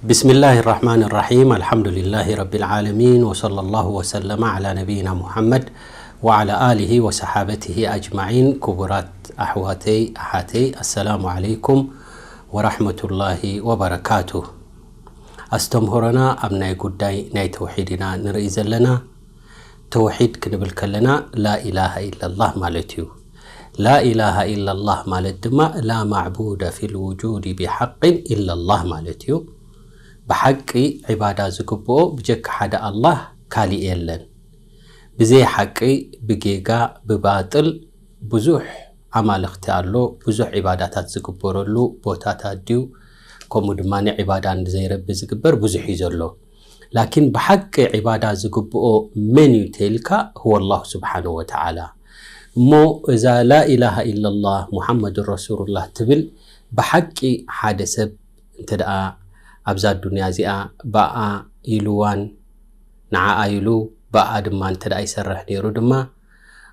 بسم الله الرحمن الرحيم. الحمد لله رب العالمين، وصلى الله وسلم على نبينا محمد وعلى آله وصحابته أجمعين. ክቡራት ኣሕዋተይ ኣሓተይ፣ السلام عليكم ورحمة الله وبركاته። ኣስተምህሮና ኣብ ናይ ጉዳይ ናይ ተውሒድ ኢና ንርኢ ዘለና። ተውሒድ ክንብል ከለና ላኢላሃ ኢላላህ ማለት እዩ። ላኢላሃ ኢላላህ ማለት ድማ ላ ማዕቡደ ፊል ውጁድ ቢሓቅን ኢላላህ ማለት እዩ። ብሓቂ ዒባዳ ዝግብኦ ብጀካ ሓደ ኣላህ ካሊእ የለን። ብዘይ ሓቂ፣ ብጌጋ፣ ብባጥል ብዙሕ ኣማልኽቲ ኣሎ። ብዙሕ ዒባዳታት ዝግበረሉ ቦታታት ድዩ፣ ከምኡ ድማ ዒባዳ ንዘይረቢ ዝግበር ብዙሕ እዩ ዘሎ። ላኪን ብሓቂ ዒባዳ ዝግብኦ መን እዩ ተይልካ፣ هو الله سبحانه وتعالى። እሞ እዛ ላኢላሃ ኢላላህ ሙሓመዱን ረሱሉላህ ትብል ብሓቂ ሓደ ሰብ እንተ ደኣ ኣብዛ ዱንያ እዚኣ ብኣ ኢሉዋን ንዓኣ ኢሉ ብኣ ድማ እንተ ደኣ ይሰርሕ ነይሩ ድማ፣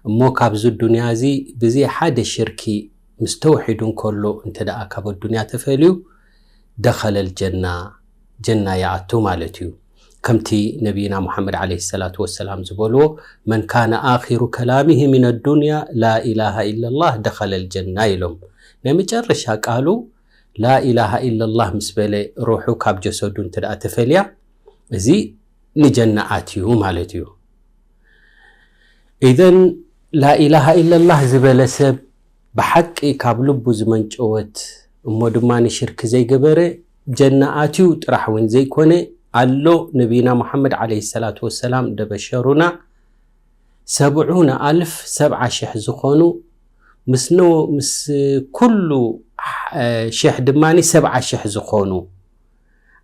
እሞ ካብዚ ዱንያ እዚ ብዘይ ሓደ ሽርኪ ምስ ተውሒዱ እንከሎ እንተ ደኣ ካብ ኣዱንያ ተፈልዩ፣ ደኸለል ጀና፣ ጀና ይኣቱ ማለት እዩ። ከምቲ ነቢይና ሙሓመድ ዓለይሂ ሰላቱ ወሰላም ዝበልዎ፣ መን ካነ ኣኺሩ ከላሚሂ ሚነ ዱንያ ላኢላሃ ኢላላህ ደኸለል ጀና ኢሎም። ናይ መጨረሻ ቃሉ ላኢላሃ ኢላላህ ምስ በለ፣ ሩሑ ካብ ጀሰዱ እንተ ደኣ ተፈልያ፣ እዚ ንጀና ኣትዩ ማለት እዩ። ኢዘን ላኢላሃ ኢላላህ ዝበለ ሰብ ብሓቂ ካብ ልቡ ዝመንጨወት እሞ ድማ ንሽርክ ዘይገበረ ጀና ኣትዩ ጥራሕ እውን ዘይኮነ ኣሎ። ነቢይና ሙሓመድ ዓለይሂ ሰላቱ ወሰላም ደበሸሩና፣ ሰብዑነ ኣልፍ፣ ሰብዓ ሽሕ ዝኾኑ ምስ ነ-፣ ምስ ኩሉ ሽሕ ድማ ሰብዓ ሽሕ ዝኾኑ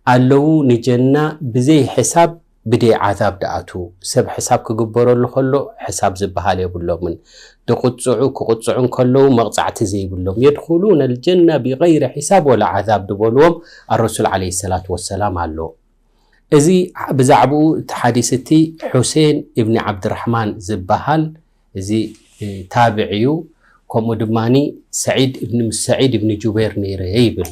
ኣለዉ ንጀና ብዘይ ሕሳብ ብደይ ዓዛብ ደኣትዉ። ሰብ ሕሳብ ክግበረሉ ከሎ ሕሳብ ዝበሃል የብሎምን። ድቕፅዑ ክቕፅዑ እንከለዉ መቕፃዕቲ ዘይብሎም። የድኹሉነ ልጀና ቢገይሪ ሕሳብ ወላ ዓዛብ ዝበልዎም ኣረሱል ዓለይሂ ሰላቱ ወሰላም ኣሎ። እዚ ብዛዕባኡ እቲ ሓዲስ እቲ ሑሴን እብኒ ዓብድራሕማን ዝበሃል እዚ፣ እ፣ ታብዕ እዩ። ከምኡ ድማ ሰዒድ እብኒ፣ ምስ ሰዒድ እብኒ ጁበይር ነይረ ይብል።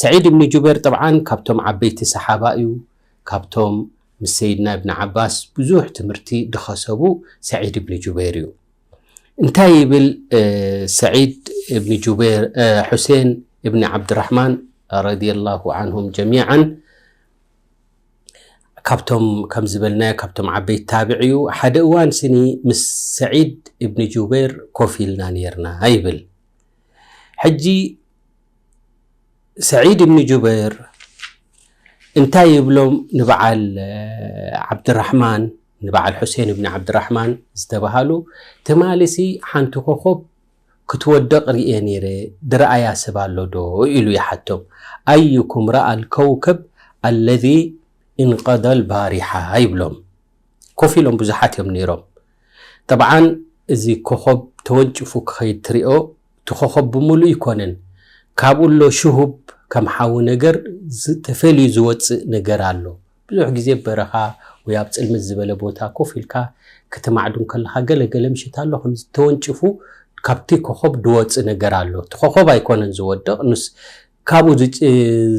ሰዒድ እብኒ ጁበይር ጥብዓን ካብቶም ዓበይቲ ሰሓባ እዩ። ካብቶም ምስ ሰይድና እብኒ ዓባስ ብዙሕ ትምህርቲ ድኸሰቡ ሰዒድ እብኒ ጁበይር እዩ። እንታይ ይብል፣ እ፣ ሰዒድ እብኒ ጁበይር፣ እ፣ ሑሴን እብኒ ዓብድራሕማን ረዲየላሁ ዓንሁም ጀሚዓን፣ ካብቶም ከም ዝበልናዮ ካብቶም ዓበይቲ ታብዕ እዩ። ሓደ እዋን ስኒ ምስ ሰዒድ እብኒ ጁበይር ኮፍ ኢልና ነይርና ይብል። ሕጂ ሰዒድ እብኒ ጁበይር እንታይ ይብሎም ንበዓል፣ እ፣ ዓብድራሕማን፣ ንበዓል ሑሴን እብኒ ዓብድራሕማን ዝተባሃሉ፣ ትማሊሲ ሓንቲ ኮኾብ ክትወድቕ ርእየ ነይረ፣ ድረኣያ ሰብ ኣሎ ዶ ኢሉ ይሓቶም። ኣዩኩም ረኣ ልከውከብ ኣለዚ እንቀደ ልባሪሓ ይብሎም። ኮፍ ኢሎም ብዙሓት እዮም ነይሮም። ጠብዓን እዚ ኮኾብ ተወንጭፉ ክኸይድ ትሪኦ፣ እቲ ኮኾብ ብምሉእ ይኮነን። ካብኡ ኣሎ ሽሁብ ከም ሓዊ ነገር ዝ-፣ ተፈልዩ ዝወፅእ ነገር ኣሎ። ብዙሕ ግዜ በረኻ ወይ ኣብ ፅልምት ዝበለ ቦታ ኮፍ ኢልካ ክትማዕዱ እንከለኻ ገለ ገለ ምሽት ኣሎ ከምዚ ተወንጭፉ ካብቲ ኮኾብ ድወፅእ ነገር ኣሎ። እቲ ኮኾብ ኣይኮነን ዝወድቕ፣ ንስ-፣ ካብኡ ዝጭ-፣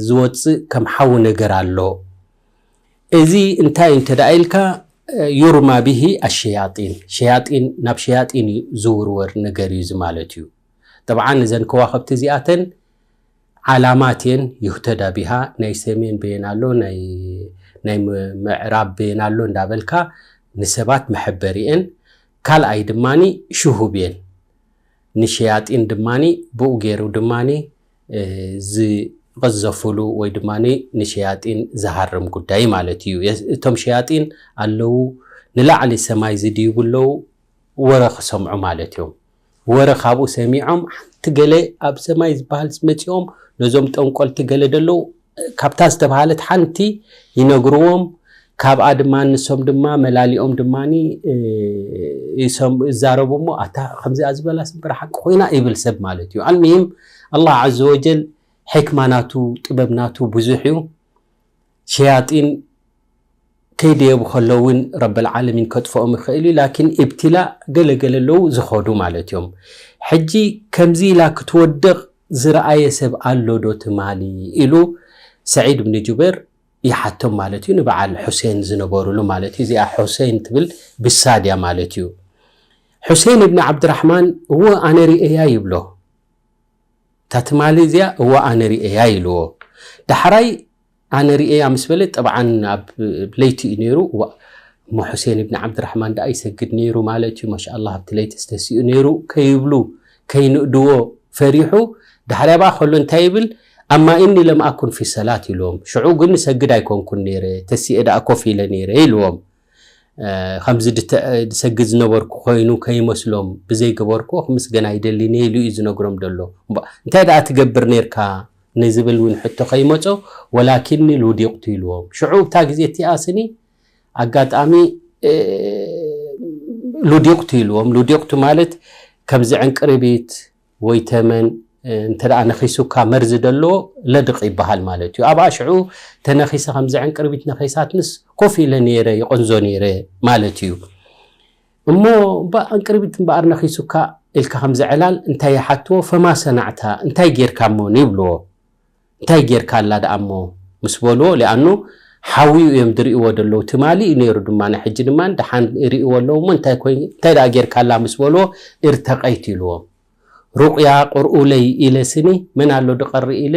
ዝወፅእ ከም ሓዊ ነገር ኣሎ። እዚ እንታይ እዩ እንተ ደኣ ኢልካ፣ ዩርማ ቢሂ ኣሸያጢን፣ ሸያጢን፣ ናብ ሸያጢን እዩ ዝውርወር ነገር እዩ እዚ ማለት እዩ። ጠብዓን እዘን ከዋኽብቲ እዚኣተን ዓላማት እየን፣ ዩህተዳ ቢሃ፣ ናይ ሰሜን በየን ኣሎ፣ ናይ፣ ናይ ም-፣ ምዕራብ በየን ኣሎ እንዳበልካ ንሰባት መሐበሪ እየን። ካልኣይ ድማኒ ሽሁብ እየን። ንሸያጢን ድማኒ ብኡ ገይሩ ድማኒ፣ እ፣ ዝቐዘፉሉ ወይ ድማኒ ንሸያጢን ዝሃርም ጉዳይ ማለት እዩ። የስ-፣ እቶም ሸያጢን ኣለዉ ንላዕሊ ሰማይ ዝድይቡ ኣለዉ፣ ወረ ክሰምዑ ማለት እዮም። ወረ ካብኡ ሰሚዖም ሓንቲ ገለ ኣብ ሰማይ ዝበሃል መፂኦም ነዞም ጠንቆልቲ ገለ ደለዉ ካብታ ዝተባሃለት ሓንቲ ይነግርዎም። ካብኣ ድማ ንሶም ድማ መላሊኦም ድማ፣ እ፣ ይሰም-፣ ይዛረቡ እሞ፣ "ኣታ ከምዚኣ ዝበላ ስምበር ሓቂ ኮይና?" ይብል ሰብ ማለት እዩ። ኣልሙሂም፣ ኣላህ ዓዘ ወጀል ሕክማ ናቱ፣ ጥበብ ናቱ ብዙሕ እዩ። ሸያጢን ከይደየቡ ከለዉ እውን ረብል ዓለሚን ከጥፍኦም ይኽእል እዩ። ላኪን ኢብትላእ ገለ ገለ ኣለዉ ዝኸዱ ማለት እዮም። ሕጂ ከምዚ ኢላ ክትወድቕ ዝረኣየ ሰብ ኣሎ ዶ ትማሊ? ኢሉ ሰዒድ ብን ጁበይር ይሓቶም ማለት እዩ፣ ንበዓል ሑሴን ዝነበሩሉ ማለት እዩ። እዚኣ ሑሴን ትብል ብሳድ እያ ማለት እዩ። ሑሴን እብኒ ዓብድራሕማን፣ እወ ኣነ ርእያ ይብሎ። እታ ትማሊ እዚኣ እወ ኣነ ርእያ ኢልዎ። ዳሕራይ ኣነ ርእያ ምስ በለ፣ ጠብዓን ኣብ ለይቲ እዩ ነይሩ። እዋ፣ እሞ ሑሴን እብኒ ዓብድራሕማን ደኣ ይሰግድ ነይሩ ማለት እዩ። ማሻኣላህ፣ ኣብቲ ለይቲ ዝተሲኡ ነይሩ ከይብሉ፣ ከይንእድዎ ፈሪሑ። ዳሕሪያ በኣ ከሎ እንታይ ይብል? ኣማ ኢኒ ለም ኣኩን ፊ ሰላት ኢልዎም። ሽዑ ግን ንሰግድ ኣይኮንኩን ነይረ፣ ተሲኤ ደኣ ኮፍ ኢለ ነይረ ኢልዎም። እ፣ ከምዚ ድተ-፣ ድሰግድ ዝነበርኩ ኮይኑ ከይመስሎም፣ ብዘይገበርኩ ክምስገን ኣይደልን እየ ኢሉ እዩ ዝነግሮም ዘሎ። እምባ-፣ እንታይ ደኣ ትገብር ነይርካ ንዝብል እውን ሕቶ ከይመጾ፣ ወላኪኒ ሉዲቕቱ ኢልዎም። ሽዑ እታ ግዜ እቲኣ ስኒ ኣጋጣሚ፣ እ፣ ሉዲቕቱ ኢልዎም። ሉዲቕቱ ማለት ከምዚ ዕንቅርቢት ወይ ተመን፣ እ፣ እንተ ደኣ ነኺሱካ መርዚ ደሎ ለድቕ ይበሃል ማለት እዩ። ኣብኣ ሽዑ ተነኺሰ ከምዚ ዕንቅርቢት ነኺሳትንስ ኮፍ ኢለ ነይረ፣ ይቐንዞ ነይረ ማለት እዩ። እሞ እባ ዕንቅርቢት እምበኣር ነኺሱካ ኢልካ ከምዚ ዕላል እንታይ ይሓትዎ? ፈማ ሰናዕታ፣ እንታይ ጌርካ እሞ ንብልዎ። እንታይ ጌርካ ኣላ ደኣ እሞ ምስ በልዎ፣ ሊኣኑ ሓውዩ እዮም ዝርእይዎ ዘለዉ። ትማሊ እዩ ነይሩ ድማ፣ ናይ ሕጂ ድማ ደሓን ይርእይዎ ኣለዉ እሞ እንታይ ኮይ-፣ እንታይ ደኣ ጌርካ ኣላ ምስ በልዎ፣ እርተቐይት ኢልዎም። ሩቕያ ቅርኡለይ ኢለ ስኒ፣ መን ኣሎ ድቐርእ ኢለ፣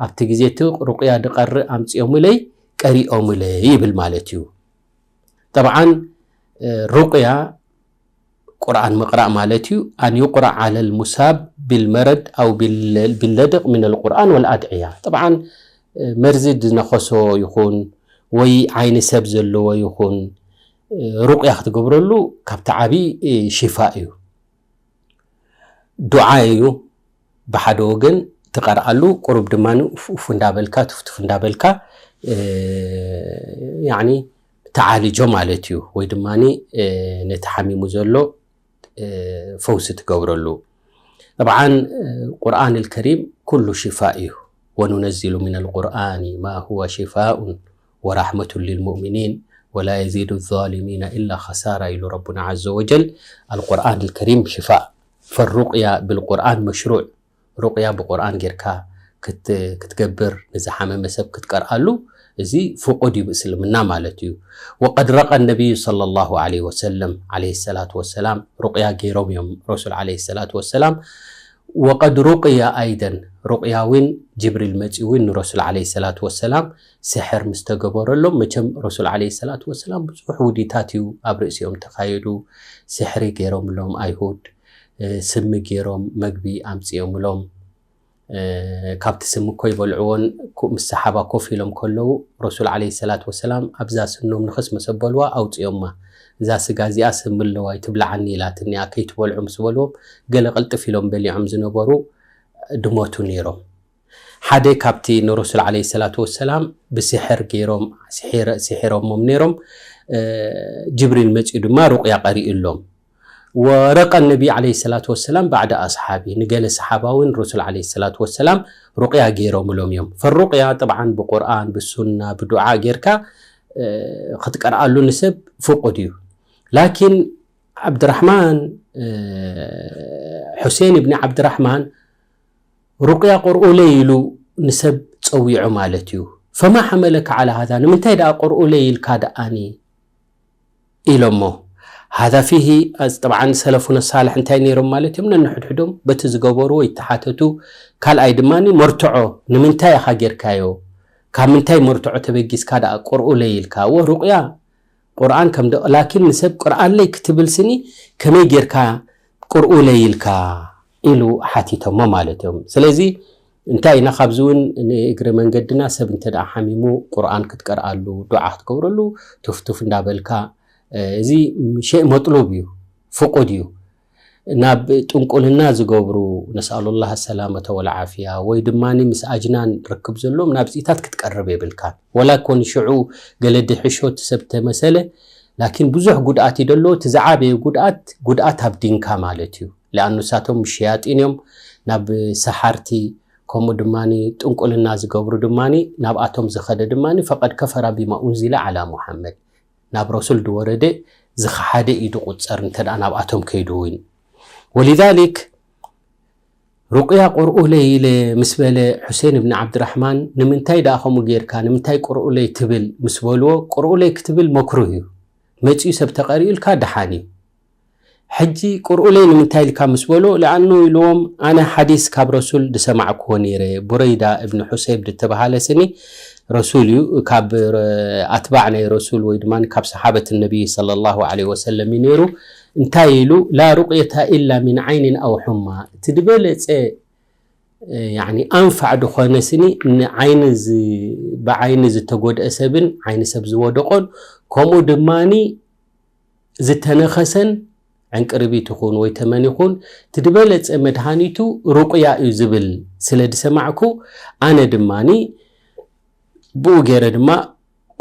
ኣብቲ ግዜ እቲ ሩቕያ ድቐርእ ኣምጺኦምለይ፣ ቀሪኦምለይ ይብል ማለት እዩ። ጠብዓን፣ እ፣ ሩቕያ ቁርኣን ምቕራእ ማለት እዩ። ኣን ዩቅራእ ዓለል ሙሳብ ቢልመረድ ኣው ቢል-፣ ቢለድቕ ሚነል ቁርኣን ወልኣድዕያ። ጠብዓን፣ እ፣ መርዚ ዝነኸሶ ይኹን ወይ ዓይኒ ሰብ ዘለዎ ይኹን፣ እ፣ ሩቕያ ክትገብረሉ ካብቲ ዓቢ፣ እ፣ ሽፋ እዩ። ዱዓ እዩ። ብሓደ ወገን ትቐርኣሉ፣ ቁሩብ ድማ ኡፍ ኡፍ እንዳበልካ፣ ቱፍቱፍ እንዳበልካ፣ እ፣ ያዕኒ ትዓልጆ ማለት እዩ። ወይ ድማ፣ እ፣ ነቲ ሓሚሙ ዘሎ፣ እ፣ ፈውሲ ትገብረሉ። ጠብዓን፣ እ፣ ቁርኣን ኣልከሪም ኩሉ ሽፋእ እዩ። ወኑነዚሉ ሚነል ቁርኣኒ ማ ሁወ ሽፋኡን ወራሕመቱን ሊልሙእሚኒን ወላ የዚዱ ዛሊሚና ኢላ ኸሳራ ኢሉ ረቡና ዐዘ ወጀል። ኣልቁርኣን ኣልከሪም ሽፋእ። ፈሩቅያ ብልቁርኣን መሽሩዕ። ሩቅያ ብቁርኣን ጌርካ ክት-፣ ክትገብር፣ ንዝሓመመ ሰብ ክትቀርኣሉ፣ እዚ ፍቁድ እዩ ብእስልምና ማለት እዩ። ወቀድ ረቀ ነቢዩ ሰለላሁ ዐለይሂ ወሰለም፣ ዐለይሂ ሰላቱ ወሰላም፣ ሩቅያ ገይሮም እዮም ረሱል ዐለይሂ ሰላቱ ወሰላም። ወቀድ ሩቅያ ኣይደን፣ ሩቅያ እውን ጅብሪል መፂኡ እውን ንረሱል ዐለይሂ ሰላቱ ወሰላም ስሕር ምስ ተገበረሎም፣ መቸም ረሱል ዐለይሂ ሰላቱ ወሰላም ብዙሕ ውዲታት እዩ ኣብ ርእሲኦም ተኻየዱ። ስሕሪ ገይሮምሎም ኣይሁድ፣ እ፣ ስሚ ገይሮም መግቢ ኣምፂኦምሎም። እ፣ ካብቲ ስሚ እኮ ይበልዕዎን፣ ኮ-፣ ምስ ሰሓባ ኮፍ ኢሎም ከለዉ ረሱል ዐለይሂ ሰላቱ ወሰላም ኣብዛ ስኖም ንኽስ መሰበልዋ ኣውፂኦማ። እዛ ስጋ እዚኣ ስሚ ኣለዋ፣ ኣይትብልዓኒ ኢላትኒ እያ፣ ከይትበልዑ ምስ በልዎም፣ ገለ ቅልጥፍ ኢሎም በሊዖም ዝነበሩ ድሞቱ ነይሮም። ሓደ ካብቲ ንረሱል ዐለይሂ ሰላቱ ወሰላም ብስሕር ገይሮም፣ ስሒረ-፣ ስሒሮሞም ነይሮም። እ፣ ጅብሪል መፂኡ ድማ ሩቅያ ቀሪኡሎም። ወረቀ ነቢ ዐለይሂ ሰላቱ ወሰላም ባዕደ ኣስሓቢ፣ ንገለ ሰሓባ እውን ረሱል ዐለይሂ ሰላቱ ወሰላም ሩቅያ ገይሮምሎም እዮም። ፈሩቅያ ጠብዓን ብቁርኣን፣ ብሱና፣ ብዱዓ ጌርካ፣ እ፣ ክትቀርኣሉ ንሰብ ፍቁድ እዩ። ላኪን ዓብድራሕማን፣ እ፣ ሑሴን እብኒ ዓብድራሕማን ሩቅያ ቅርኡለይ ኢሉ ንሰብ ጸዊዑ ማለት እዩ። ፈማ ሐመለከ ዐላ ሃዛ፣ ንምንታይ ደኣ ቅርኡለይ ኢልካ ደኣኒ ኢሎሞ። ሃዛ ፊሂ፣ ጠብዓን ሰለፉነ ሳልሕ እንታይ ነይሮም ማለት እዮም? ነንሕድሕዶም በቲ ዝገበርዎ ይተሓተቱ። ካልኣይ ድማ መርትዖ፣ ንምንታይ ኢኻ ጌርካዮ? ካብ ምንታይ መርትዖ ተበጊስካ ደኣ ቅርኡለይ ኢልካ? እወ ሩቅያ ቁርኣን ከም ደ-፣ ላኪን ንሰብ ቅርኣለይ ክትብል ስኒ ከመይ ጌርካ ቅርኡለይ ኢልካ ኢሉ ሓቲቶሞ ማለት እዮም። ስለዚ እንታይ ኢና ካብዚ እውን ንእግሪ መንገድና ሰብ እንተ ደኣ ሓሚሙ ቁርኣን ክትቀርኣሉ፣ ዱዓ ክትገብረሉ፣ ቱፍቱፍ እንዳበልካ፣ እ፣ እዚ ሸእ መጥሉብ እዩ፣ ፍቁድ እዩ። ናብ ጥንቁልና ዝገብሩ፣ ነስኣሉላህ ሰላመተ ወልዓፍያ፣ ወይ ድማ ምስ ኣጅናን ርክብ ዘለዎም ናብዚታት ክትቀርብ የብልካን። ወላ ኮን ሽዑ ገለ ድሕሾ እቲ ሰብ ተመሰለ፣ ላኪን ብዙሕ ጉድኣት እዩ ደሎ። እቲ ዝዓበየ ጉድኣት፣ ጉድኣት ኣብ ዲንካ ማለት እዩ። ለኣኑ ንሳቶም ሸያጢን እዮም። ናብ ሰሓርቲ፣ ከምኡ ድማ ጥንቁልና ዝገብሩ ድማ፣ ናብኣቶም ዝኸደ ድማ ፈቀድ ከፈራ ቢማ ኡንዚለ ዓላ ሙሓመድ፣ ናብ ረሱል ዝወረደ ዝኸሓደ እዩ ዝቁጸር፣ እንተ ደኣ ናብኣቶም ከይዱ እውን። ወሊዛሊክ ሩቕያ ቅርኡለይ ኢለ ምስ በለ፣ ሑሴን እብኒ ዓብድራሕማን፣ ንምንታይ ደኣ ከምኡ ጌርካ፣ ንምንታይ ቅርኡለይ ትብል ምስ በልዎ፣ ቅርኡለይ ክትብል መክሩህ እዩ፣ መጺኡ ሰብ ተቐሪኡልካ ደሓን እዩ። ሕጂ ቅርኡለይ ንምንታይ ኢልካ ምስ በሎ፣ ለኣኑ ኢልዎም፣ ኣነ ሓዲስ ካብ ረሱል ዝሰማዕክዎ ነይረ። ቡረይዳ እብኒ ሑሰይብ ዝተባሃለ ስኒ ረሱል እዩ፣ ካብ ኣትባዕ ናይ ረሱል ወይ ድማ ካብ ሰሓበት ነቢይ ሰለላሁ ዐለይሂ ወሰለም እዩ ነይሩ። እንታይ ኢሉ፣ ላ ሩቅየታ ኢላ ሚን ዓይኒን ኣው ሑማ፣ እቲ ዝበለፀ ያኒ ኣንፋዕ ዝኾነ ስኒ ንዓይኒ ዝ- ብዓይኒ ዝተጎድአ ሰብን ዓይኒ ሰብ ዝወደቆን ከምኡ ድማኒ ዝተነኸሰን ዕንቅርቢት ይኹን ወይ ተመን ይኹን እቲ ዝበለፀ መድሃኒቱ ሩቅያ እዩ ዝብል ስለ ዝሰማዕኩ ኣነ ድማኒ ብኡ ገይረ ድማ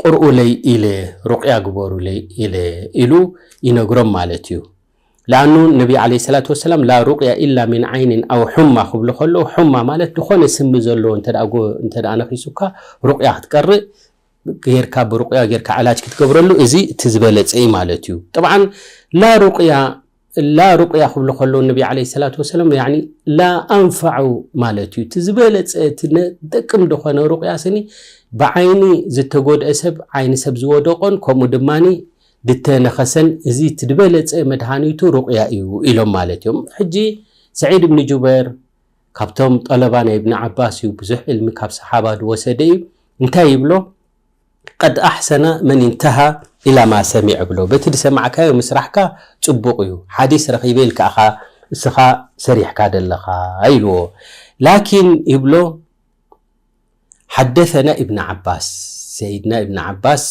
ቅርኡለይ ኢለ ሩቅያ ግበሩለይ ኢለ ኢሉ ይነግሮም ማለት እዩ። ለኣኑ ነቢ ዓለይሂ ሰላቱ ወሰላም ላ ሩቅያ ኢላ ሚን ዓይኒን ኣው ሑማ ክብሉ ከለዉ ሑማ ማለት ዝኾነ ስሚ ዘለዎ እንተ ደኣ ጎ- እንተ ደኣ ነኺሱካ ሩቅያ ክትቀርእ ጌርካ ብሩቅያ ጌርካ ዕላጅ ክትገብረሉ እዚ እቲ ዝበለፀ እዩ ማለት እዩ። ጥብዓን ላ ሩቅያ ላ ሩቅያ ክብሉ ከለዉ ነቢ ዓለይሂ ሰላቱ ወሰላም ያኒ ላ ኣንፋዑ ማለት እዩ። እቲ ዝበለፀ እቲ ነጠቅም ዝኾነ ሩቅያ ስኒ ብዓይኒ ዝተጎድአ ሰብ ዓይኒ ሰብ ዝወደቆን ከምኡ ድማኒ ድተነኸሰን እዚ እቲ ዝበለፀ መድሃኒቱ ሩቅያ እዩ ኢሎም ማለት እዮም። ሕጂ ሰዒድ እብኒ ጁበር ካብቶም ጠለባ ናይ እብኒ ዓባስ እዩ፣ ብዙሕ ዕልሚ ካብ ሰሓባ ዝወሰደ እዩ። እንታይ ይብሎ? ቀድ ኣሕሰነ መን እንተሃ ኢላ ማ ሰሚዕ ብሎ፣ በቲ ዝሰማዕካዮ ምስራሕካ ፅቡቕ እዩ፣ ሓዲስ ረኺበ ኢልካ ኢኻ እስኻ ሰሪሕካ ዘለኻ ኢልዎ። ላኪን ይብሎ ሓደሰና ኢብን ዓባስ፣ ሰይድና ኢብን ዓባስ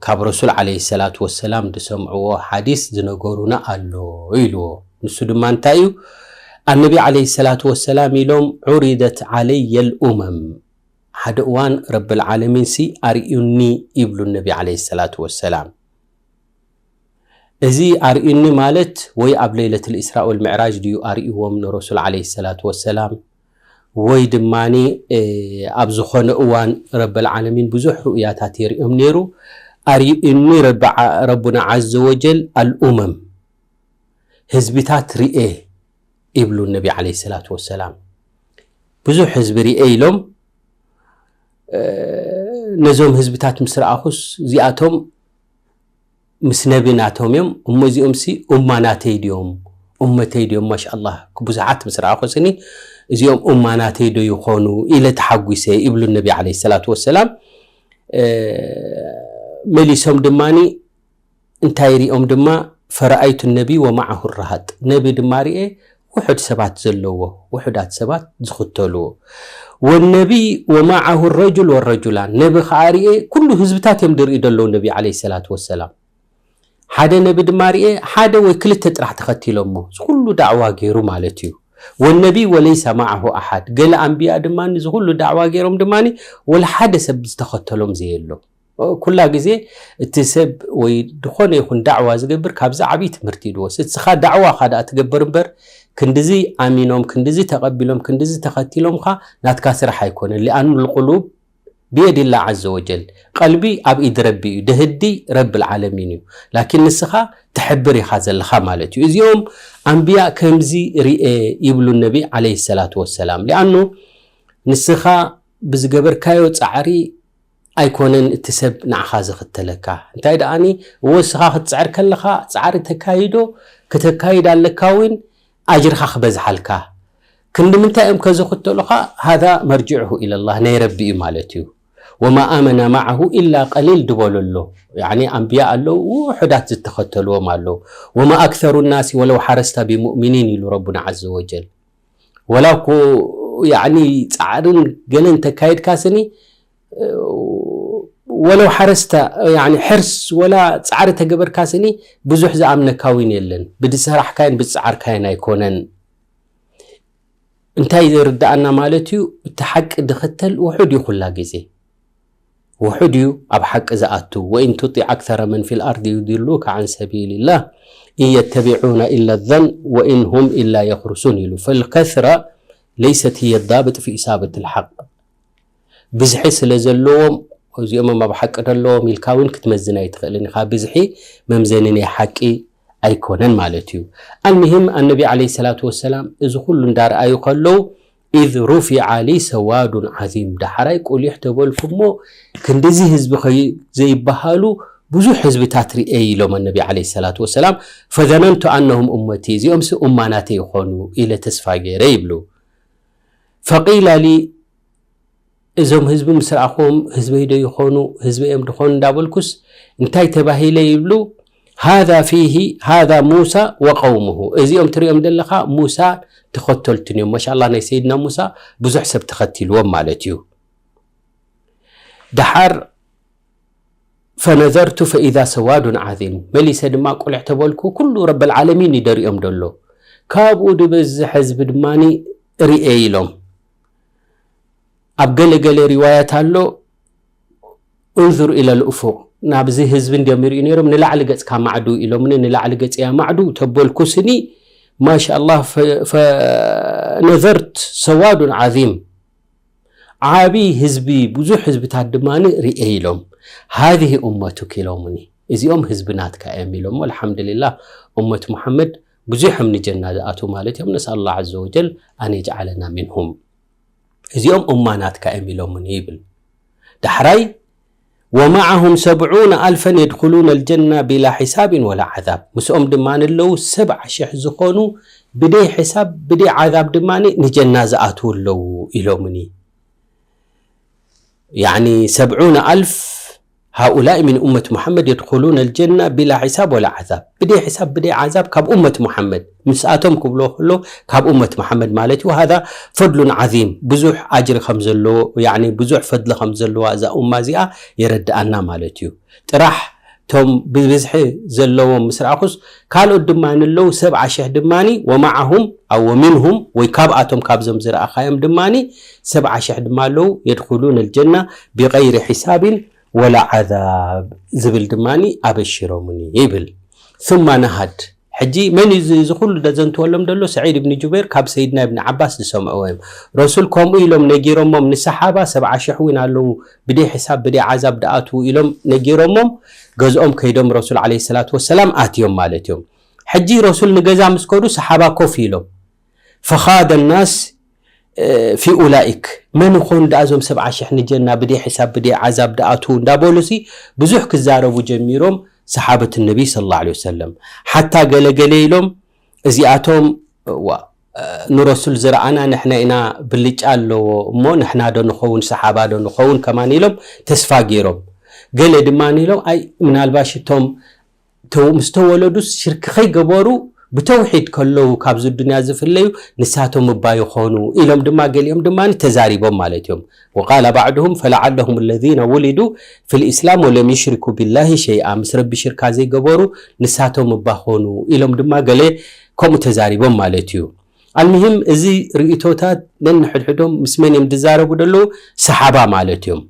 ካብ ረሱል ዓለይሂ ሰላቱ ወሰላም ዝሰምዕዎ ሓዲስ ዝነገሩና ኣሎ ኢልዎ። ንሱ ድማ እንታይ እዩ? ኣነቢ ዓለይሂ ሰላቱ ወሰላም ኢሎም ዑሪደት ዓለየ ልኡመም፣ ሓደ እዋን ረብል ዓለሚን ሲ ኣርእዩኒ ይብሉ ነቢ ዓለይሂ ሰላቱ ወሰላም። እዚ ኣርእዩኒ ማለት ወይ ኣብ ለይለት ልእስራ ወልምዕራጅ ድዩ ኣርእይዎም ንረሱል ዓለይሂ ሰላቱ ወሰላም ወይ ድማኒ ኣብ ዝኾነ እዋን ረበል ዓለሚን ብዙሕ ርእያታት የርእዮም ነይሩ። ኣርእዩኒ ረቡና ዓዘ ወጀል ኣልኡመም ህዝብታት ርኤ ይብሉ ነቢ ዓለይሂ ሰላቱ ወሰላም። ብዙሕ ህዝቢ ርኤ ኢሎም ነዞም ህዝብታት ምስ ረኣኹስ እዚኣቶም ምስ ነቢ ናቶም እዮም እሞ እዚኦም ሲ ኡማ ናተይ ድዮም ኡመተይ ድዮም ማሻኣላህ ብዙሓት ምስ ረኣኹ ስኒ እዚኦም ኡማ ናተይ ዶ ይኾኑ ኢለ ተሓጒሰ ይብሉ ነቢ ዓለይሂ ሰላቱ ወሰላም። መሊሶም ድማኒ እንታይ ሪኦም ድማ ፈረኣይቱ ነቢ ወማዓሁ ረሃጥ ነቢ ድማ ርኤ ውሑድ ሰባት ዘለዎ ውሑዳት ሰባት ዝኽተልዎ ወነቢ ወማዓሁ ረጁል ወረጁላን ነቢ ከዓ ርኤ ኩሉ ህዝብታት እዮም ዝርኢ ዘለዉ ነቢ ዓለይሂ ሰላቱ ወሰላም ሓደ ነቢ ድማ ርኤ ሓደ ወይ ክልተ ጥራሕ ተኸቲሎሞ ዝኩሉ ዳዕዋ ገይሩ ማለት እዩ ወነቢ ወለይሰ ማዓሁ ኣሓድ ገለ ኣንብያ ድማ ዝኩሉ ዳዕዋ ገይሮም ድማ ወላ ሓደ ሰብ ዝተኸተሎም ዘየሎ ኩላ ግዜ እቲ ሰብ ወይ ዝኾነ ይኹን ዳዕዋ ዝገብር ካብዚ ዓብዪ ትምህርቲ እዩ ዝወስድ። እስኻ ዳዕዋ ኻ ደኣ ትገብር እምበር ክንድዚ ኣሚኖም ክንድዚ ተቐቢሎም ክንድዚ ተኸቲሎምኻ ናትካ ስራሕ ኣይኮነን። ሊኣኑ ልቁሉብ ብየድላ ዓዘ ወጀል ቀልቢ ኣብ ኢድ ረቢ እዩ ደህዲ ረብል ዓለሚን እዩ። ላኪን ንስኻ ትሕብር ኢኻ ዘለኻ ማለት እዩ። እዚኦም ኣንብያ ከምዚ ርኤ ይብሉ ነቢ ዓለይሂ ሰላቱ ወሰላም። ሊኣኑ ንስኻ ብዝገበርካዮ ፃዕሪ ኣይኮነን እቲ ሰብ ንዓኻ ዝኽተለካ እንታይ ደኣኒ እወ እስኻ ክትፅዕር ከለኻ ፃዕሪ ተካይዶ ክተካይድ ኣለካ እውን ኣጅርኻ ክበዝሓልካ ክንዲ ምንታይ እዮም ከዝኽተሉኻ ሃዛ መርጅዕሁ ኢለላህ ናይ ረቢ እዩ ማለት እዩ ወማ ኣመነ ማዓሁ ኢላ ቀሊል ድበሎ ኣሎ ያኒ ኣንብያ ኣለዉ ውሑዳት ዝተኸተልዎም ኣለዉ ወማ ኣክሰሩ ናሲ ወለው ሓረስታ ብሙእሚኒን ኢሉ ረቡና ዓዘ ወጀል ወላ እኮ ያኒ ፃዕርን ገለን ተካይድካ ስኒ ወለው ሓረስታ ያኒ ሕርስ ወላ ፃዕሪ ተገበርካ ስኒ ብዙሕ ዝኣምነካ እውን የለን ብዝሰራሕካዮን ብዝፃዓርካዮን ኣይኮነን እንታይ ዘርድኣና ማለት እዩ እቲ ሓቂ ድኽተል ውሑድ እዩ ኩላ ግዜ ውሑድ እዩ ኣብ ሓቂ ዝኣቱ ወኢን ቱጢዕ ኣክሰረ መን ፊል ኣርድ ዩድሉከ ዓን ሰቢልላህ ኢን የተቢዑነ ኢላ ዘን ወኢን ሁም ኢላ የኽሩሱን ኢሉ ፈልከስራ ለይሰት ህየ ዳብጥ ፊ ኢሳበት ልሓቅ ብዝሒ ስለ ዘለዎም እዚኦም ኣብ ሓቂ ዘለዎም ኢልካ እውን ክትመዝን ኣይትኽእልን ኢኻ ብዝሒ መምዘኒ ናይ ሓቂ ኣይኮነን ማለት እዩ። ኣልምሂም ኣነቢ ዓለይሂ ሰላቱ ወሰላም እዚ ኩሉ እንዳረኣዩ ከለዉ፣ ኢዝ ሩፊዓ ሊ ሰዋዱን ዓዚም፣ ዳሕራይ ቁሊሕ ተበልኩ እሞ ክንድዚ ህዝቢ ከይ ዘይበሃሉ ብዙሕ ህዝብታት ርኤ ኢሎም ኣነቢ ዓለይሂ ሰላቱ ወሰላም። ፈዘነንቱ ኣነሁም ኡመቲ፣ እዚኦምሲ ኡማ ናተይ ይኾኑ ኢለ ተስፋ ገይረ ይብሉ። ፈቂላ ሊ፣ እዞም ህዝቢ ምስ ረኣኹዎም ህዝበይ ዶ ይኾኑ ህዝበይ እዮም ድኾኑ እንዳበልኩስ እንታይ ተባሂለ ይብሉ። ሃዛ ፊሂ ሃዛ ሙሳ ወቀውሙሁ፣ እዚኦም ትሪኦም ዘለኻ ሙሳ ተኸተልቱን እዮም። ማሻላ ናይ ሰይድና ሙሳ ብዙሕ ሰብ ተኸቲልዎም ማለት እዩ። ደሓር ፈነዘርቱ ፈኢዛ ሰዋዱን ዓዚም፣ መሊሰ ድማ ቁልዕ ተበልኩ ኩሉ ረበል ዓለሚን ይደሪኦም ደሎ። ካብኡ ድበዝሕ ህዝቢ ድማኒ ርኤ ኢሎም። ኣብ ገለ ገለ ሪዋያት ኣሎ፣ እንዙር ኢለ ልእፉቅ፣ ናብዚ ህዝቢ እንዲዮም ይርእዩ ነይሮም። ንላዕሊ ገጽካ ማዕዱ ኢሎምኒ፣ ንላዕሊ ገጽያ ማዕዱ ተበልኩ ስኒ። ማሻ ኣላህ፣ ፈ- ፈነዘርት ሰዋዱን ዓዚም፣ ዓቢ ህዝቢ፣ ብዙሕ ህዝብታት ድማ ርኤ ኢሎም። ሃዚህ ኡመቱክ ኢሎምኒ፣ እዚኦም ህዝቢ ናትካ እዮም ኢሎሞ። ኣልሓምዱሊላህ፣ ኡመት ሙሓመድ ብዙሖም ንጀና ዝኣትዉ ማለት እዮም። ነስኣል ላህ ዐዘ ወጀል ኣን የጅዓለና ሚንሁም። እዚኦም ኡማ ናትካ እዮም ኢሎምኒ ይብል። ዳሕራይ ወመዓሁም ሰብዑነ ኣልፈን የድኹሉነ ልጀና ቢላ ሒሳብን ወላ ዓዛብ፣ ምስኦም ድማ ኣለዉ ሰብዓ ሽሕ ዝኾኑ ብደይ ሕሳብ ብደይ ዓዛብ ድማ ንጀና ዝኣትዉ ኣለዉ ኢሎምኒ። ያኒ ሰብዑነ ኣልፍ ሃኡላኢ ምን ኡመት ሙሓመድ የድኹሉነ ልጀና ቢላ ሕሳብ ወላ ዓዛብ፣ ብደይ ሕሳብ ብደይ ዓዛብ ካብ ኡመት ሙሓመድ ምስኣቶም ክብሎ ከሎ ካብ ኡመት ሙሓመድ ማለት እዩ። ሃዛ ፈድሉን ዓዚም፣ ብዙሕ ኣጅሪ ከም ዘለዎ፣ ያኒ ብዙሕ ፈድሊ ከም ዘለዋ እዛ ኡማ እዚኣ የረድኣና ማለት እዩ። ጥራሕ እቶም ብብዝሒ ዘለዎም ምስ ረኣኹስ፣ ካልኦት ድማ ኣለዉ ሰብዓ ሽሕ ድማኒ፣ ወመዓሁም ኣው ወሚንሁም፣ ወይ ካብኣቶም ካብዞም ዝረኣኻዮም ድማኒ ሰብዓ ሽሕ ድማ ኣለዉ፣ የድኹሉነ ልጀና ብገይሪ ሒሳብን ወላ ዓዛብ ዝብል ድማኒ ኣበሽሮምኒ ይብል። ثم ነሃድ። ሕጂ መን እዩ እዚ፣ እዚ ኩሉ ደዘንትወሎም ደሎ? ሰዒድ እብኒ ጁበይር ካብ ሰይድና እብኒ ዓባስ ዝሰምዕዎ እዮም። ረሱል ከምኡ ኢሎም ነጊሮሞም፣ ንሰሓባ ሰብዓ ሽሕ እውን ኣለዉ ብደይ ሕሳብ ብደይ ዓዛብ ደኣትዉ ኢሎም ነጊሮሞም፣ ገዝኦም ከይዶም ረሱል ዓለይሂ ሰላቱ ወሰላም ኣትዮም ማለት እዮም። ሕጂ ረሱል ንገዛ ምስ ከዱ ሰሓባ ኮፍ ኢሎም፣ ፈኻደ ናስ ፊ ኡላኢክ፣ መን ይኾኑ ደኣ እዞም ሰብዓ ሽሕ ንጀና ብደይ ሕሳብ ብደይ ዓዛብ ደኣትዉ እንዳበሉሲ ብዙሕ ክዛረቡ ጀሚሮም ሰሓበት ነቢ ሰለላሁ ዐለይሂ ወሰለም። ሓታ ገለ ገለ ኢሎም እዚኣቶም ዋ፣ ንረሱል ዝረኣና ንሕና ኢና ብልጫ ኣለዎ እሞ ንሕና ዶ ንኸውን ሰሓባ ዶ ንኸውን ከማን ኢሎም ተስፋ ገይሮም። ገለ ድማ ኢሎም ኣይ ምናልባሽ እቶም ተው-፣ ምስ ተወለዱስ ሽርክ ከይገበሩ ብተውሒድ ከለዉ ካብዚ ዱንያ ዝፍለዩ ንሳቶም እባ ይኾኑ ኢሎም ድማ ገሊኦም ድማ ተዛሪቦም ማለት እዮም። ወቃለ ባዕድሁም ፈለዓለሁም ለዚነ ውሊዱ ፊል ኢስላም ወለም ዩሽሪኩ ቢላሂ ሸይኣ፣ ምስ ረቢ ሽርካ ዘይገበሩ ንሳቶም እባ ኾኑ ኢሎም ድማ ገለ ከምኡ ተዛሪቦም ማለት እዩ። ኣልሙሂም እዚ ርእቶታት ነንሕድሕዶም ምስ መን እዮም ዝዛረቡ ዘለዉ? ሰሓባ ማለት እዮም።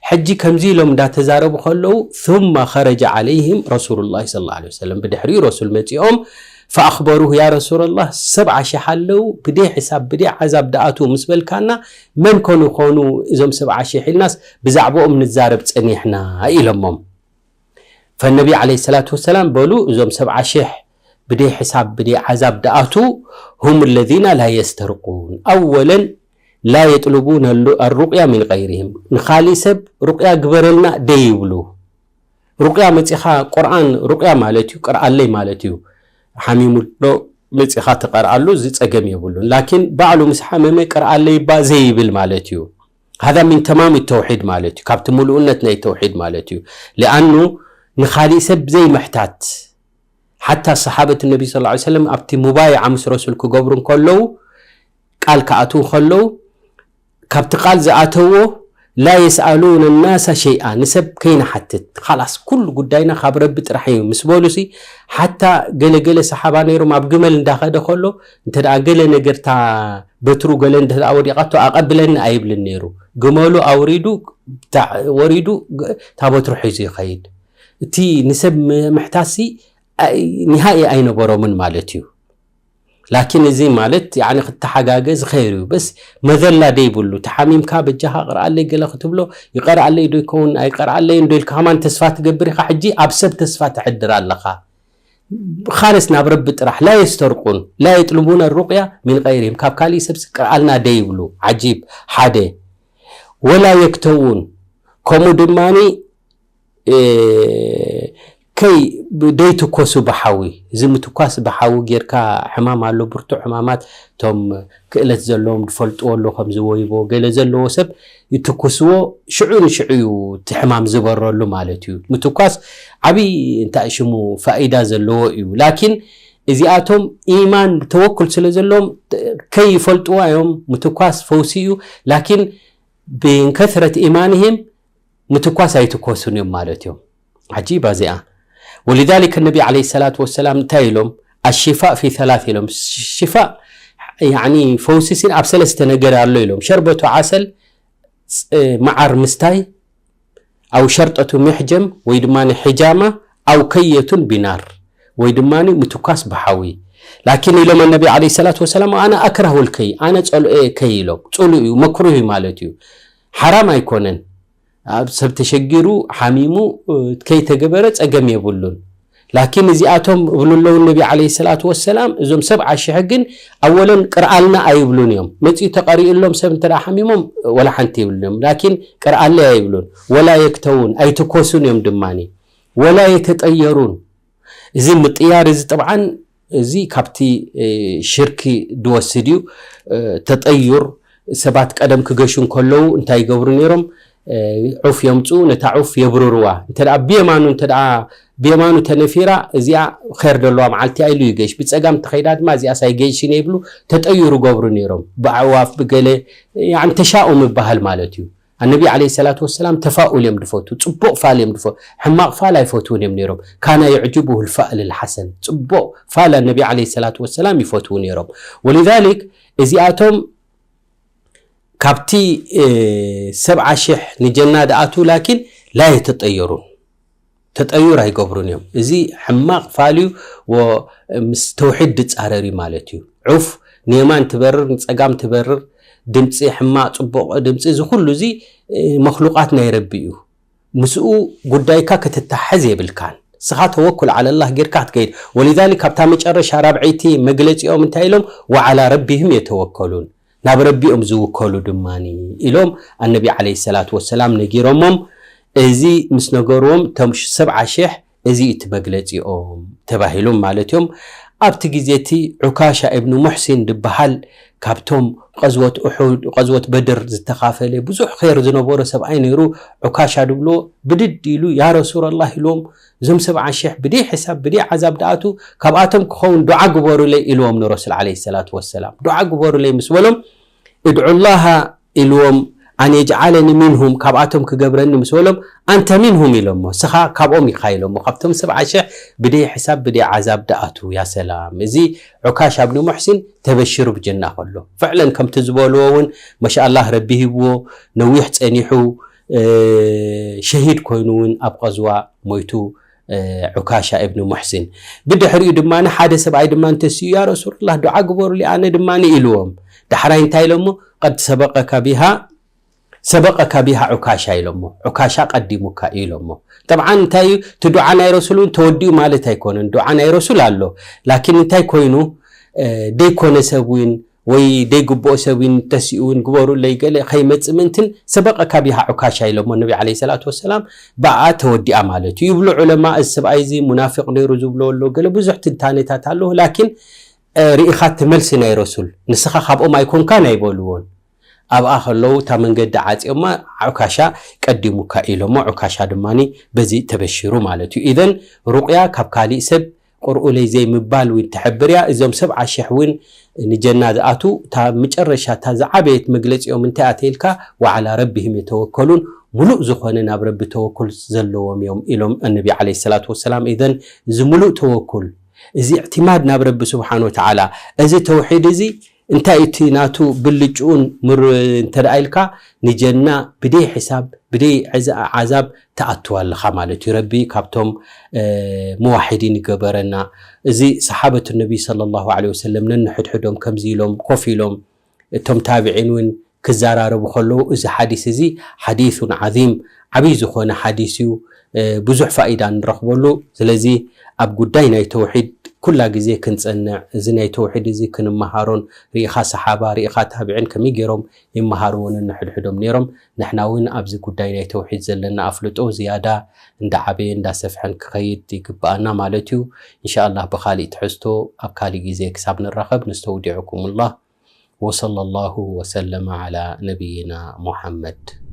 ሕጂ ከምዚ ኢሎም እንዳተዛረቡ ከለዉ ثم خرج عليهم رسول الله صلى الله عليه وسلم፣ ብድሕሪኡ ረሱል መጺኦም فأخبروه يا رسول الله ሰብዓ ሽሕ ኣለዉ ብደይ ሕሳብ ብደይ ዓዛብ ደኣትዉ ምስ በልካና መን ኮን ይኾኑ እዞም ሰብዓ ሽሕ ኢልናስ ብዛዕባኦም ንዛረብ ጸኒሕና ኢሎሞም። ፈነቢ ዓለይሂ ሰላቱ ወሰላም በሉ እዞም ሰብዓ ሽሕ ብደይ ሕሳብ ብደይ ዓዛብ ደኣትዉ هم الذين لا يسترقون أولا لا يطلبون الرقية من غيرهم ንኻሊእ ሰብ ሩቅያ ግበረልና ደይብሉ። ሩቅያ መጺኻ ቁርኣን ሩቅያ ማለት እዩ፣ ቅርኣለይ ማለት እዩ። ሓሚሙ ዶ መጺኻ ትቀርኣሉ እዚ ጸገም የብሉን። ላኪን ባዕሉ ምስ ሓመመ ቅርኣለይ እባ ዘይብል ማለት እዩ። هذا من تمام التوحيد ማለት እዩ፣ ካብቲ ምሉእነት ናይ ተውሒድ ማለት እዩ። ሊኣኑ ንኻሊእ ሰብ ዘይምሕታት ሓታ ሰሓበት ነቢ ስ ሰለም ኣብቲ ሙባይዓ ምስ ረሱል ክገብሩ እንከለዉ ቃል ክኣትዉ ከለዉ ካብቲ ቃል ዝኣተዎ ላ የስኣሉነ ናሳ ሸይኣ ንሰብ ከይንሓትት ኻላስ ኩሉ ጉዳይና ካብ ረቢ ጥራሕ እዩ ምስ በሉሲ ሓታ ገለገለ ሰሓባ ነይሮም ኣብ ግመል እንዳኸደ ከሎ እንተ ደኣ ገለ ነገርታ በትሩ ገለ እንተ ደኣ ወዲቓቶ ኣቐብለኒ ኣይብልን ነይሩ። ግመሉ ኣውሪዱ ወሪዱ እታ በትሩ ሒዙ ይኸይድ። እቲ ንሰብ ምሕታሲ ኒሃኢ ኣይነበሮምን ማለት እዩ። ላኪን እዚ ማለት ያኒ ክትተሓጋገዝ ኸይር እዩ። በስ መዘላ ደይብሉ ተሓሚምካ በጃኻ ቅርኣለይ ገለ ክትብሎ ይቀርኣለይ ዶ ይከውን ኣይቀርኣለይን ዶ ኢልካ ከማን ተስፋ ትገብር ኢኻ። ሕጂ ኣብ ሰብ ተስፋ ተሕድር ኣለኻ። ኻልስ ናብ ረቢ ጥራሕ ላ የስተርቁን ላ የጥልቡነ ሩቅያ ሚን ቀይርህም ካብ ካሊእ ሰብ ስቅርኣልና ደይብሉ። ዓጂብ ሓደ ወላ የክተውን ከምኡ ድማኒ ከይ ደይትኮሱ ብሓዊ። እዚ ምትኳስ ብሓዊ ጌርካ ሕማም ኣሎ ብርቱዕ ሕማማት እቶም ክእለት ዘለዎም ዝፈልጥዎ ኣሎ ከምዚ ወይቦ ገለ ዘለዎ ሰብ ይትኩስዎ ሽዑ ንሽዑ እዩ እቲ ሕማም ዝበረሉ ማለት እዩ። ምትኳስ ዓብዪ እንታይ ሽሙ ፋኢዳ ዘለዎ እዩ። ላኪን እዚኣቶም ኢማን ተወኩል ስለ ዘለዎም ከይፈልጥዋ እዮም። ምትኳስ ፈውሲ እዩ። ላኪን ብንከስረት ኢማንህም ምትኳስ ኣይትኮሱን እዮም ማለት እዮም። ዓጂባ እዚኣ። ወሊዛሊክ ነቢ ዓለይሂ ሰላቱ ወሰላም እንታይ ኢሎም? ኣሽፋእ ፊ ሰላት ኢሎም። ሽፋእ ያኒ ፈውሲ ሲን ኣብ ሰለስተ ነገር ኣሎ ኢሎም። ሸርበቱ ዓሰል፣ መዓር ምስታይ፣ ኣው ሸርጠቱ ምሕጀም ወይ ድማ ሕጃማ፣ ኣው ከየቱን ቢናር ወይ ድማ ምትኳስ ብሓዊ። ላኪን ኢሎም ነቢ ዓለይሂ ሰላቱ ወሰላም ኣነ ኣክራሁል ከይ ኣነ ጸልኦ ከይ ኢሎም። ጽሉእ እዩ መክሩህ እዩ ማለት እዩ። ሓራም ኣይኮነን። ኣብ ሰብ ተሸጊሩ ሓሚሙ ከይተገበረ ጸገም የብሉን። ላኪን እዚኣቶም እብሉ ኣለዉ ነቢ ዓለይሂ ሰላቱ ወሰላም እዞም ሰብዓ ሽሕ ግን ኣወለን ቅርኣልና ኣይብሉን እዮም። መጺኡ ተቐሪኡሎም ሰብ እንተ ሓሚሞም ወላ ሓንቲ ይብሉን እዮም። ላኪን ቅርኣለይ ኣይብሉን። ወላ የክተውን ኣይትኮሱን እዮም ድማኒ። ወላ የተጠየሩን እዚ ምጥያር እዚ ጥብዓን እዚ ካብቲ ሽርኪ ድወስድ እዩ። ተጠዩር ሰባት ቀደም ክገሹ እንከለዉ እንታይ ይገብሩ ነይሮም? ዑፍ የምፅኡ፣ ነታ ዑፍ የብርርዋ። እንተ ብየማኑ እንተ ብየማኑ ተነፊራ እዚኣ ኸር ደለዋ መዓልቲ ኢሉ ይገሽ፣ ብፀጋም ተኸይዳ ድማ እዚኣ ሳይገይሽን ይብሉ ተጠዩሩ ገብሩ ነይሮም። ብኣዕዋፍ ብገለ ተሻኡም ይበሃል ማለት እዩ። ኣነቢ ዓለይሂ ሰላቱ ወሰላም ተፋኡል እዮም ድፈቱ፣ ጽቡቕ ፋል እዮም ድፈቱ፣ ሕማቕ ፋል ኣይፈትውን እዮም ነይሮም። ካና ዩዕጅቡሁ ልፋእል ልሓሰን፣ ጽቡቕ ፋል ኣነቢ ዓለይሂ ሰላቱ ወሰላም ይፈትዉ ነይሮም። ወሊዛሊክ እዚኣቶም ካብቲ ሰብዓ ሽሕ ንጀና ድኣትዉ ላኪን ላ የተጠየሩን ተጠዩር ኣይገብሩን እዮም። እዚ ሕማቕ ፋል እዩ፣ ምስ ተውሒድ ድጻረር እዩ ማለት እዩ። ዑፍ ንየማን ትበርር ንጸጋም ትበርር፣ ድምፂ ሕማቕ ፅቡቕ ድምፂ፣ እዚ ኩሉ እዚ መክሉቃት ናይ ረቢ እዩ። ምስኡ ጉዳይካ ክትተሓዝ የብልካን። ንስኻ ተወኩል ዓለላህ ጌርካ ክትከይድ። ወሊዛሊክ ካብታ መጨረሻ ራብዐይቲ መግለፂኦም እንታይ ኢሎም? ወዓላ ረቢህም የተወከሉን፣ ናብ ረቢኦም ዝውከሉ ድማ ኢሎም ኣነቢ ዓለይሂ ሰላቱ ወሰላም ነጊሮሞም። እዚ ምስ ነገርዎም እቶም ሰብዓ ሽሕ እዚ እቲ መግለፂኦም ተባሂሎም ማለት እዮም። ኣብቲ ግዜ እቲ ዑካሻ እብኑ ሙሕሲን ዝበሃል ካብቶም ቀዝወት ኡሑድ፣ ቀዝወት በድር ዝተኻፈለ ብዙሕ ኸይር ዝነበሮ ሰብኣይ ነይሩ። ዑካሻ ድብሎ ብድድ ኢሉ ያ ረሱላላህ ኢልዎም እዞም ሰብዓ ሽሕ ብደይ ሕሳብ ብደይ ዓዛብ ደኣቱ ካብኣቶም ክኸውን ዱዓ ግበሩለይ ኢልዎም ንረሱል ዓለይሂ ሰላቱ ወሰላም። ዱዓ ግበሩለይ ምስ በሎም እድዑላሃ ኢልዎም ኣን የጅዓለኒ ሚንሁም ካብኣቶም ክገብረኒ ምስ በሎም ኣንተ ሚንሁም ኢሎሞ ስኻ ካብኦም ኢኻ ኢሎሞ ካብቶም ሰብዓ ሽሕ ብደይ ሕሳብ ብደይ ዓዛብ ደኣቱ። ያ ሰላም እዚ ዑካሻ ብኒ ሙሕሲን ተበሽሩ ብጀና ከሎ ፍዕለን ከምቲ ዝበልዎ እውን መሻኣላህ ረቢ ሂብዎ ነዊሕ ፀኒሑ ሸሂድ ኮይኑ እውን ኣብ ቀዝዋ ሞይቱ። ዑካሻ እብኒ ሙሕሲን ብድሕሪኡ ድማ ሓደ ሰብኣይ ድማ እንተስኡ ያ ረሱሉላህ ዱዓ ግበሩሊ ኣነ ድማ ኢልዎም። ዳሕራይ እንታይ ኢሎሞ? ቀድ ሰበቀካ ቢሃ ሰበቀካ ቢሃ ዑካሻ ኢሎሞ። ዑካሻ ቀዲሙካ ኢሎሞ። ጠብዓን እንታይ እዩ እቲ ዱዓ ናይ ረሱል እውን ተወዲኡ ማለት ኣይኮነን። ዱዓ ናይ ረሱል ኣሎ ላኪን እንታይ ኮይኑ ደይኮነ ሰብ እውን ወይ ደይግብኦ ሰብ እውን ተሲኡ እውን ግበሩለይ ገለ ከይመፅእ ምእንትን ሰበቀካ ቢሃ ዑካሻ ኢሎሞ ነቢ ዓለይሂ ሰላቱ ወሰላም ብኣ ተወዲኣ ማለት እዩ ይብሉ ዑለማ። እዚ ሰብኣይ እዚ ሙናፊቅ ነይሩ ዝብሎ ኣሎ ገለ ብዙሕ ትንታኔታት ኣለዎ። ላኪን ርኢኻ እቲ መልሲ ናይ ረሱል ንስኻ ካብኦም ኣይኮንካን ኣይበልዎን። ኣብኣ ከለዉ እታ መንገዲ ዓፅዮማ ዑካሻ ቀዲሙካ ኢሎሞ ዑካሻ ድማ በዚ ተበሽሩ ማለት እዩ። ኢዘን ሩቅያ ካብ ካሊእ ሰብ ቅርኡለይ ዘይምባል እውን ትሕብር እያ። እዞም ሰብዓ ሽሕ እውን ንጀና ዝኣትዉ እታ መጨረሻ እታ ዝዓበየት መግለፂኦም እንታይ ኣተይልካ ወዓላ ረቢህም የተወከሉን ሙሉእ ዝኾነ ናብ ረቢ ተወኩል ዘለዎም እዮም ኢሎም ኣነቢ ዓለይሂ ሰላቱ ወሰላም። ኢዘን እዚ ሙሉእ ተወኩል እዚ እዕትማድ ናብ ረቢ ስብሓን ወተዓላ እዚ ተውሒድ እዚ እንታይ እቲ ናቱ ብልጭኡን ምር እንተ ደኣ ኢልካ ንጀና ብደይ ሕሳብ ብደይ ዓዛብ ትኣትዋ ኣለኻ ማለት እዩ። ረቢ ካብቶም ሙዋሒዲን ይገበረና። እዚ ሰሓበት ነቢ ሰለላሁ ዐለይሂ ወሰለም ነንሕድሕዶም ከምዚ ኢሎም ኮፍ ኢሎም እቶም ታብዒን እውን ክዘራረቡ ከለዉ፣ እዚ ሓዲስ እዚ ሓዲሱን ዓዚም፣ ዓብዪ ዝኾነ ሓዲስ እዩ። እ፣ ብዙሕ ፋኢዳ ንረኽበሉ። ስለዚ ኣብ ጉዳይ ናይ ተውሒድ ኩላ ግዜ ክንጸንዕ፣ እዚ ናይ ተውሒድ እዚ ክንመሃሮን፣ ርኢኻ ሰሓባ፣ ርኢኻ ታቢዕን ከመይ ገይሮም ይመሃርዎ ነንሕድሕዶም ነይሮም። ንሕና እውን ኣብዚ ጉዳይ ናይ ተውሒድ ዘለና ኣፍልጦ ዝያዳ እንዳዓበየ እንዳሰፍሐን ክኸይድ ይግብኣና ማለት እዩ። ኢንሻኣላህ ብኻሊእ ትሕዝቶ ኣብ ካሊእ ግዜ ክሳብ ንራኸብ ነስተውዲዑኩሙላህ። ወሰለላሁ ወሰለመ ዓላ ነቢይና ሙሐመድ።